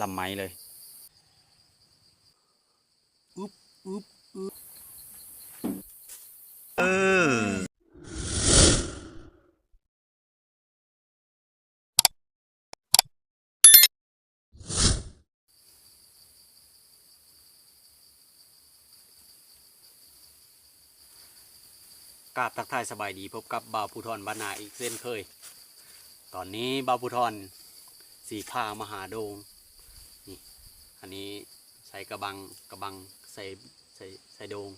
ຕຳໄມ້ເລີຍ. ອຶບ ອຶບ ອຶບ ເອີ. ກາບທັກທາຍສະບາຍດີ, ພົບກັບບ່າວພູທອນບ້ານນາອີກເຊັ່ນເຄີຍ. ຕອນນີ້ບ່າວພູທອນຊິພາມາຫາໂດງ. ນີ້ ອັນນີ້ໃສ່ກະບັງ, ກະບັງໃສ່ ໃສ່ ໃສ່ໂດງ.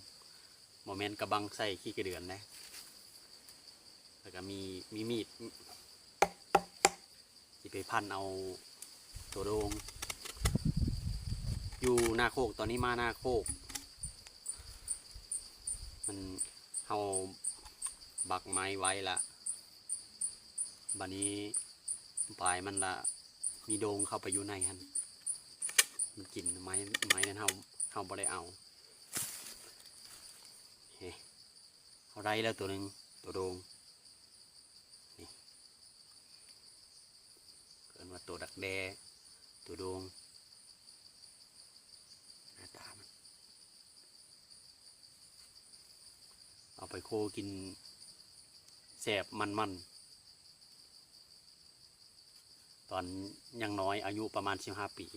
ບໍ່ແມ່ນກະບັງໃສ່ຂີ້ກະເດືອນເດ້. ແລ້ວກະມີ ມີມີດ ຊິໄປພັນເອົາໂຕໂດງ. ຢູ່ນາໂຄກ, ຕອນນີ້ມານາໂຄກ. ມັນ ເຮົາບັກໄມ້ໄວ້ລະ, ບາດນີ້ປາຍມັນລະມີໂດງເຂົ້າໄປຢູ່ໃນຫັ້ນ, ມັນກິນໄມ້ ໄມ້ນັ້ນ ເຮົາ ເຮົາບໍ່ໄດ້ເອົາ. ເຮົ ເຮົາໄດ້ແລ້ວໂຕໜຶ່ງ ໂຕໂດງ. ນີ້ ເອີ້ນວ່າໂຕດັກແດ້ ໂຕໂດງ. ໜ້າຕາມັນ ເອົາໄປໂຄກິນແຊບມັນໆ. ຕອນຍັງນ້ອຍ ອາຍຸປະມານສິບຫ້າປີ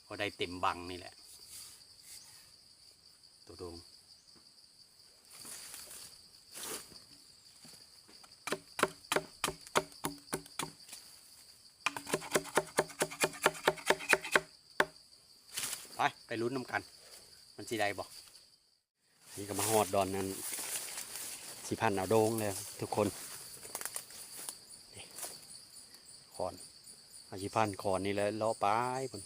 ກໍໄດ້ເຕັມບັງນີ້ແຫຼະ ໂຕໂດງ. ໄປ ໄປລຸ້ນນຳກັນ ມັນຊິໄດ້ບໍ່. ນີ້ກໍມາຮອດດອນນັ້ນ ຊິພັນເອົາໂດງແລ້ວທຸກຄົນ. ນີ້ ຂອນ ເຮົາຊິພັນຂອນນີ້ແຫຼະ ເລາະປາຍພຸ້ນ.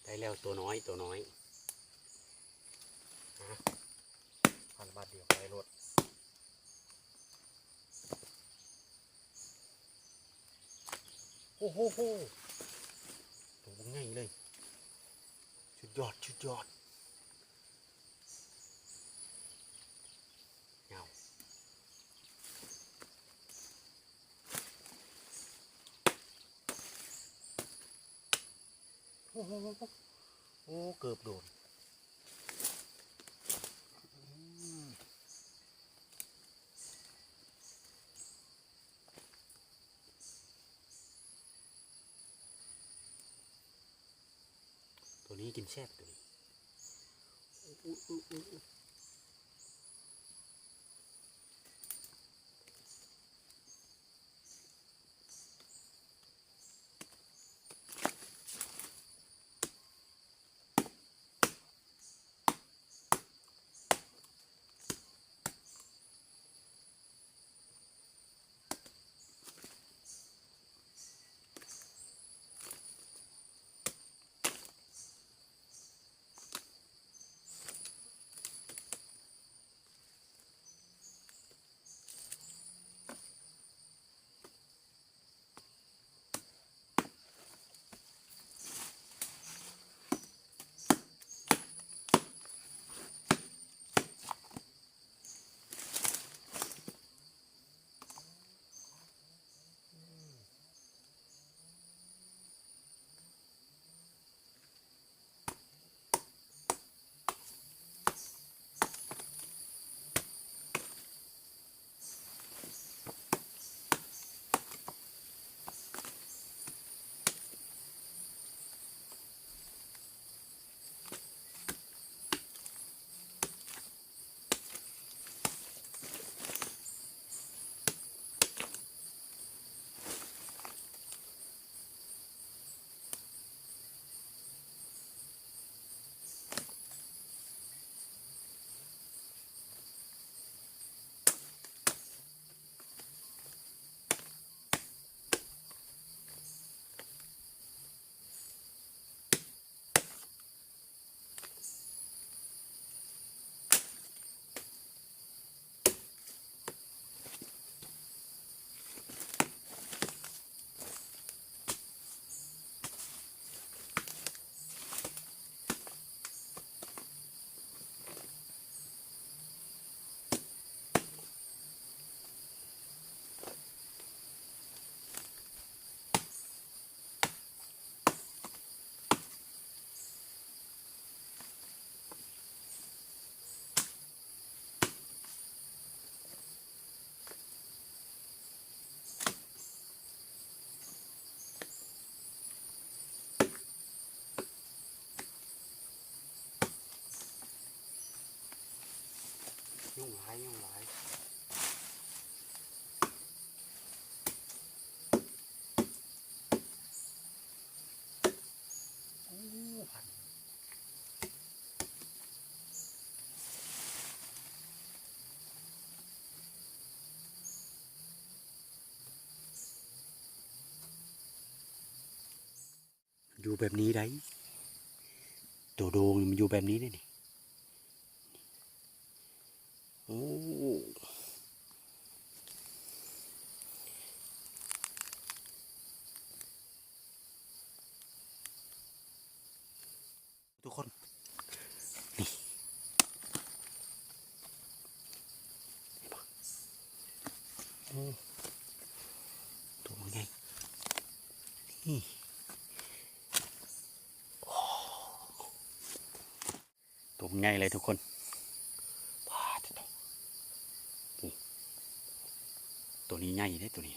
ໄດ້ແລ້ວ ໂຕນ້ອຍ ໂຕນ້ອຍ. ຮະ ພັນບາດດຽວໄປໂລດ. ໂອ້ໂຫໂຫ ໂຕບັກໃຫຍ່ເລີຍ. ສຸດຍອດ ສຸດຍອດ. ຍາວ. ໂອ້ໂຫ ໂອ້ ເກີບໂດນ. ໂຕນີ້ກິນແຊບໂຕນີ້. ໂ ຍັງຫຼາຍ. ໂອ້ ພັນ ຢູ່ແບບນີ້ໄດ໋ ໂຕໂດ່ງນີ້ມັນຢູ່ແບບນີ້ເດ້ນີ້. ໂອ້ ທຸກຄົນ ນີ້ ເຫັນບໍ່? ໂອ້ ໂຕບັກໃຫຍ່ ນີ້ ໂອ້ ໂຕໃຫຍ່ເລີຍທຸກຄົນ. ປາດໂທ້ ໂອ້ ໂຕນີ້ໃຫຍ່ເດ້ ໂຕນີ້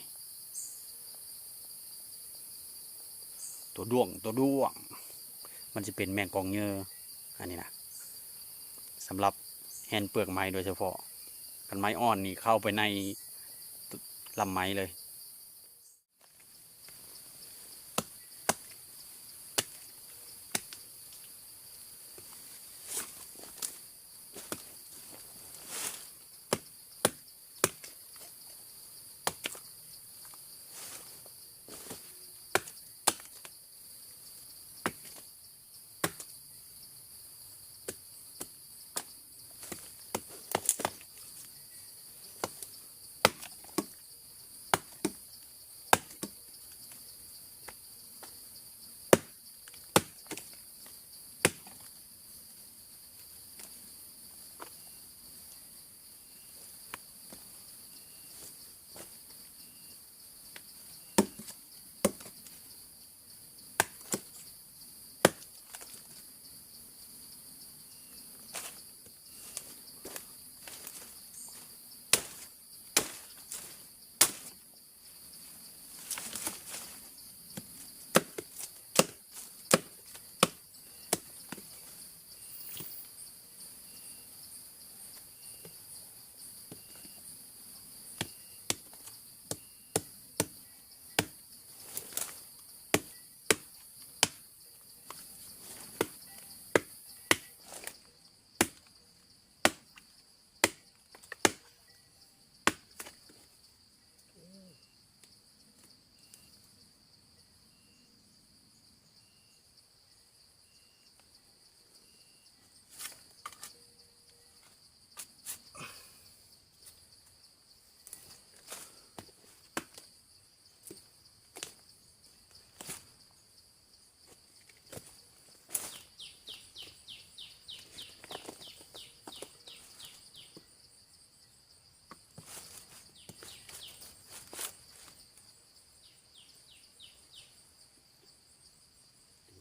ໂຕດ້ວງ ໂຕດ້ວງ ມັນຊິເປັນແມງກອງເຫຍື່ອ ອັນນີ້ນະ ສຳລັບແຫ່ນເປືອກໄມ້ໂດຍສະເພາະ. ຄັນໄມ້ອ່ອນນີ້ເຂົ້າໄປໃນລຳໄມ້ເລີຍ.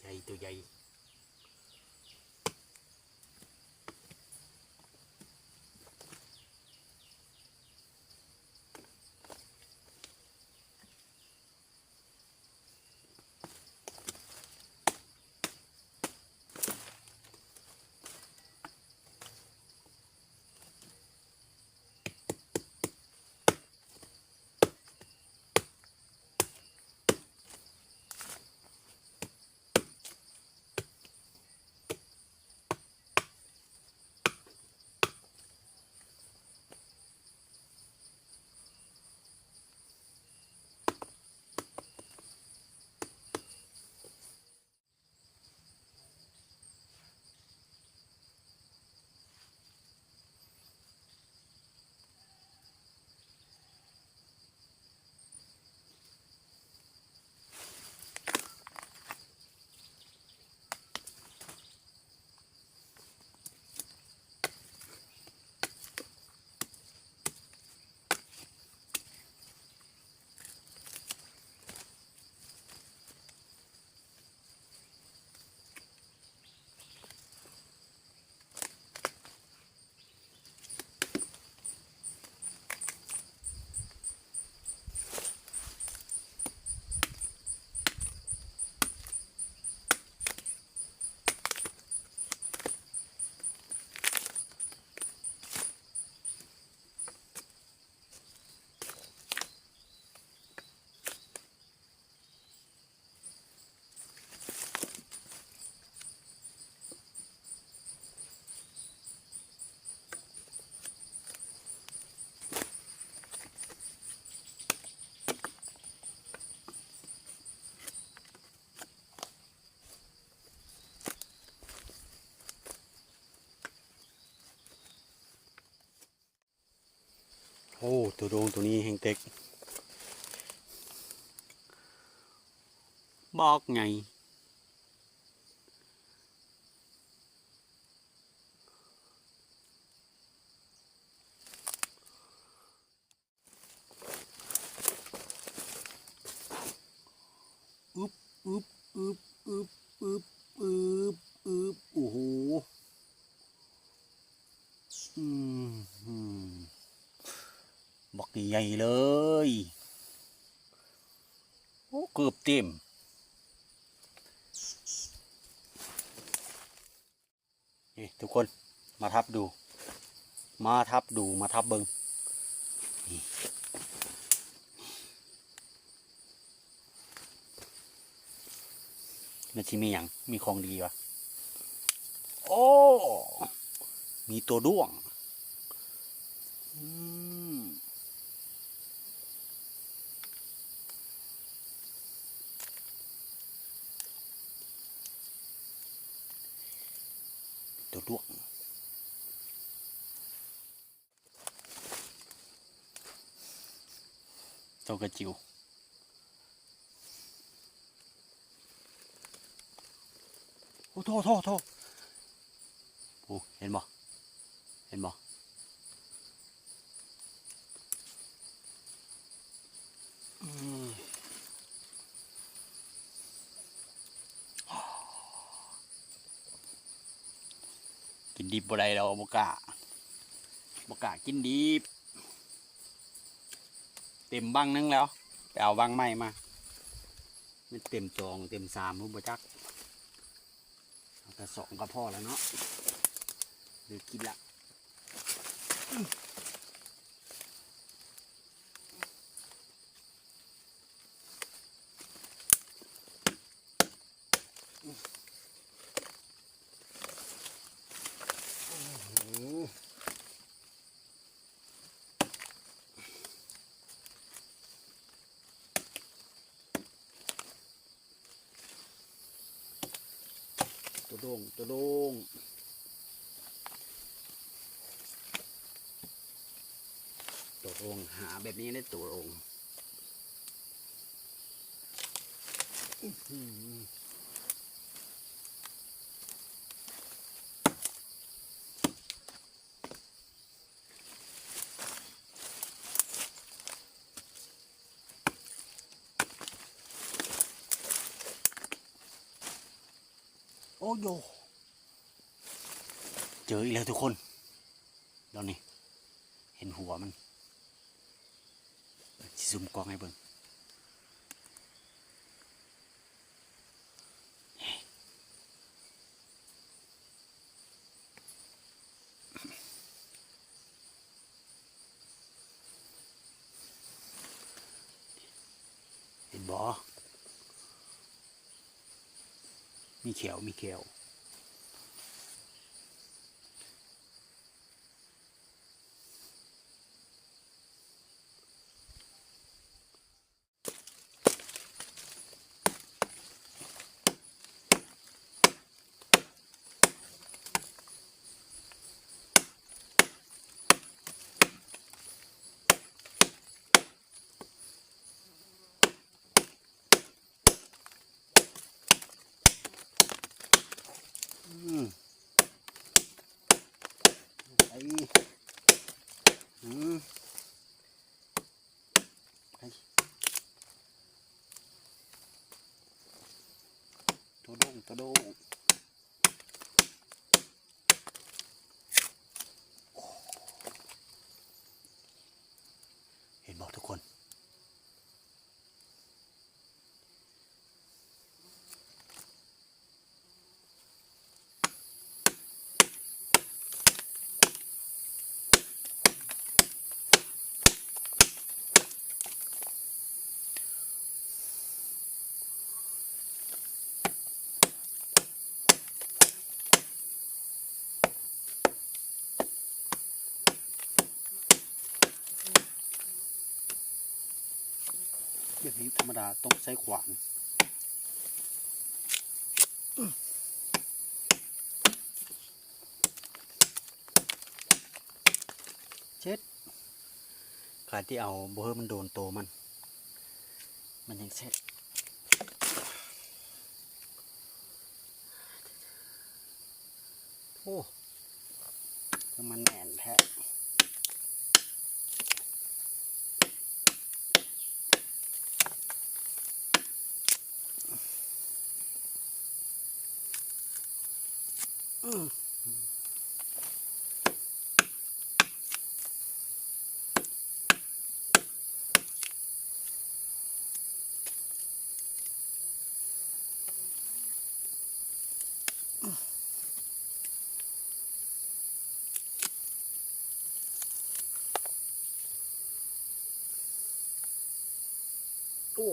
ໃຫຍ່ ໂຕໃຫຍ່. ໂ ໂອ້ ໂຕໂດງໂຕນີ້ແຮງເຕັກ ບັກໃຫຍ່. ອຶບ ອຶບ ອຶບ ອຶບ ອຶບ ອຶບ ອຶບ ໂອ້ໂຫ ອືມ ບັກໃຫຍ່ເລີຍ ໂອ້ ເກືອບເຕັມ. ນີ້ທຸກຄົນ ມາທັບດູ ມາທັບດູ ມາທັບເບິ່ງ ນີ້ ມັນຊິມີຫຍັງ ມີຂອງດີວະ ໂອ້ ມີໂຕດ້ວງ ອືມ. ໂຕດ້ວງ ໂຕກະຈິວ ໂອ້ ໂທ້ ໂທ້ ໂທ້ ໂອ້ ເຫັນບໍ່ ເຫັນບໍ່ ອືມ ກິນດິບບໍ່ໄດ້ດອກ ບໍ່ກ້າ ບໍ່ກ້າກິນດິບ ເຕັມບັງໜຶ່ງແລ້ວ ໄປເອົາບັງໃໝ່ມາ ມັນເຕັມສອງເຕັມສາມ ຮູ້ບໍ່ຈັກ ເອົາແຕ່ສອງກໍພໍແລ້ວເນາະ ໄດ້ກິນລະ. ໂຕໂດງ ໂຕໂດງ ໂຕໂດງ ຫາແບບນີ້ເດ້ ໂຕໂດງ ອືມ. ໂອ້ໂຢ ເຈີອີກແລ້ວທຸກຄົນ ດອນນີ້ ເຫັນຫົວມັນ ຊິຊູມກ້ອງໃຫ້ເບິ່ງ. ເຫັນບໍ່? ມີແຂ້ວ ມີແຂ້ວ. ອືມ ໄປ ອືມ ໄປ ໂຕໂດງ ໂຕໂດງ. ເຫັນບໍ່ທຸກຄົນ? ແບບນີ້ທຳມະດາຕ້ອງໃຊ້ຂວານ. ເຈັດ. ການທີ່ເອົາບໍ່ໃຫ້ມັນໂດນໂຕມັນ ມັນຍັງແຊບ. ໂອ້ ຄືມັນແໜ້ນແທ້. ໂອ້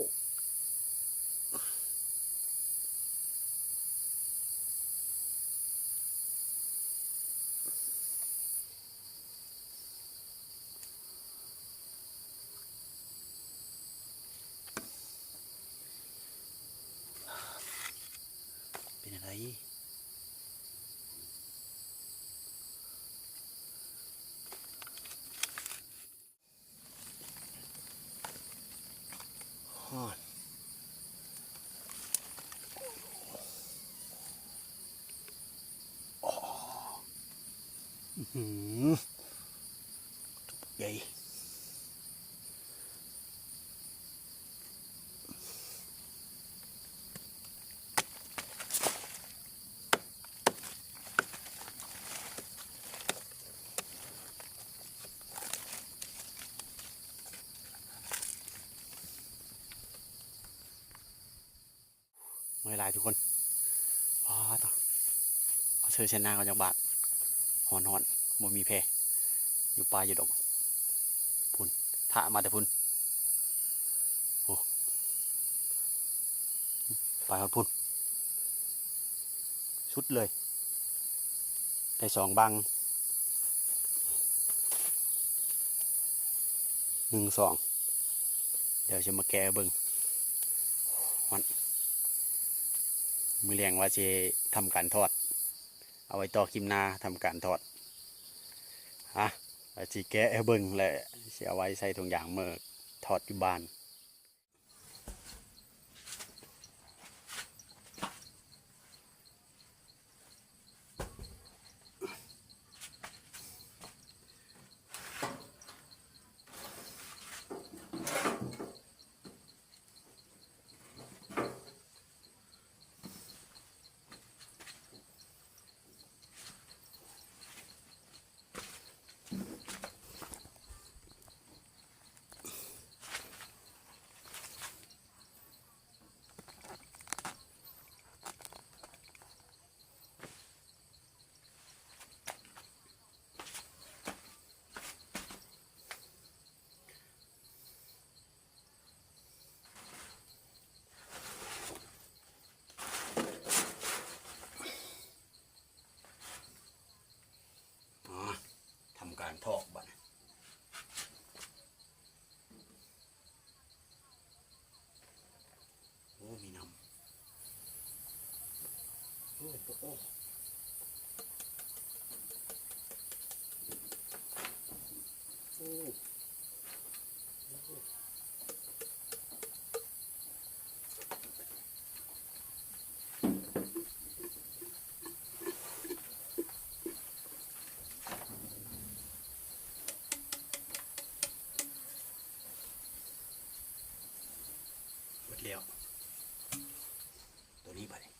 ເປັນຈັ່ງໃດ? ຮ້ອນ. ໂອ້ ອືຫື ໃຫຍ່. ເມື່ອຍຫຼາຍທຸກຄົນ. ປາດໂທ້ ເອົາເສື້ອແຊ່ນ້ຳກ່ອນຈັກບາດ. ຮ້ອນໆ ບໍ່ມີແພ ຢູ່ປ່າຢູ່ດົງ. ພຸ້ນ ຖ້າມາແຕ່ພຸ້ນ. ໂອ້ ໄປຮອດພຸ້ນ ສຸດເລີຍ. ໄດ້ສອງບັງ ໜຶ່ງ ສອງ. ດຽວຊິມາແກະໃຫ້ເບິ່ງ. ຮ້ອນ. ມື້ແລງວ່າຊິທຳການທອດ ເອົາໄວ້ຕໍ່ຄລິບໜ້າ ທຳການທອດ. ອາ ວ່າຊິແກະໃຫ້ເບິ່ງ ແລະ ຊິເອົາໄວ້ໃສ່ຖົງຢາງເມືອທອດຢູ່ບ້ານ. ອໍ ທຳການຖອກບາດນີ້. ໂອ້ ມີນ້ຳ. ໂອ້ ໂອ້ ໂອ້ ໂອ້. ເບິດແລ້ວ ໂຕນີ້ບາດນີ້.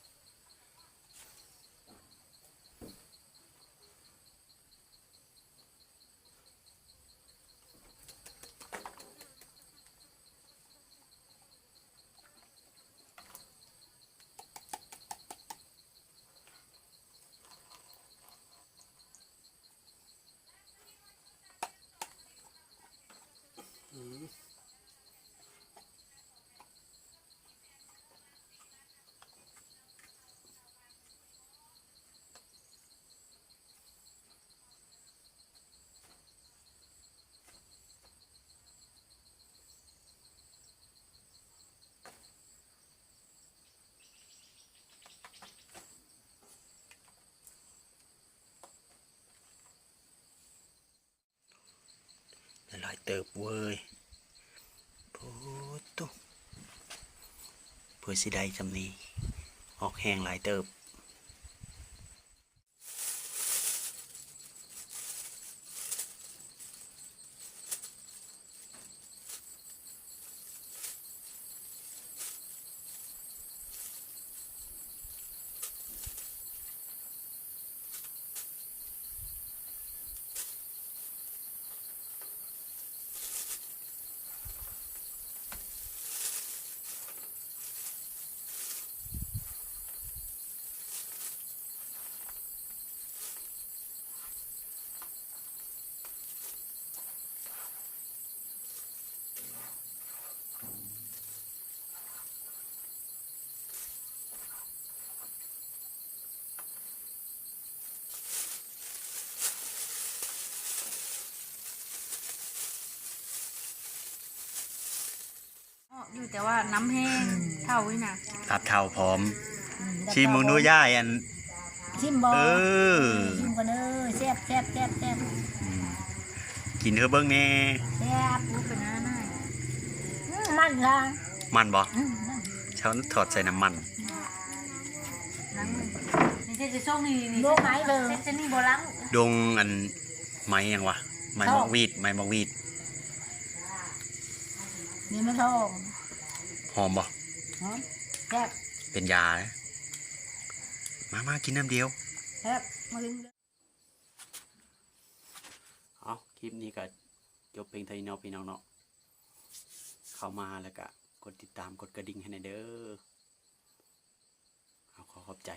ອືມ. ເຕີບເວີຍ. ໂອ້ໂຕ ເພື່ອຊິໄດ້ຊ່ຳນີ້ ອອກແຮງຫຼາຍເຕີບ. ເນາະ ຢູ່ແຕ່ວ່ານ້ຳແຫ້ງ ເຖົ້ານີ້ນະ ລາບເຖົ້າພ້ອມ. ອືມ ຊີມເບິ່ງດູຍາຍ ອັນ ຊີມບໍ່? ເອີ ຊີມກ່ອນເດີ ແຊບໆໆໆ. ອືມ ກິນເດີ້ເບິ່ງແດ່ ແຊບ. ໂອ້ ເປັນອັນນັ້ນ ອືມ ມັນລະ ມັນບໍ່? ອືມ ມັນ ເຂົາທອດໃສ່ນ້ຳມັນ. ນີ້ຊິໂຊກນີ້ ນີ້ ດົງໄມ້ເດີ ເສັ້ນນີ້ບໍ່ລ້າງ ດົງອັນ ໄມ້ຫຍັງວະ? ໄມ້ໝາກຫວີດ ໄມ້ໝາກຫວີດ. ນີ້ມັນທອງ ຫອມບໍ່? ຫອມ ແຊບ ເປັນຢາເດ້. ມາ ມາກິນນ້ຳດຽວ ແຊບ ມາກິນ. ເອົາ ຄລິບນີ້ກໍຈົບພຽງເທົ່ານີ້ເນາະ ພີ່ນ້ອງເນາະ. ເຂົ້າມາແລ້ວກໍກົດຕິດຕາມ ກົດກະດິ່ງໃຫ້ແດ່ເດີ. ເອົາ ຂໍຂອບໃຈ.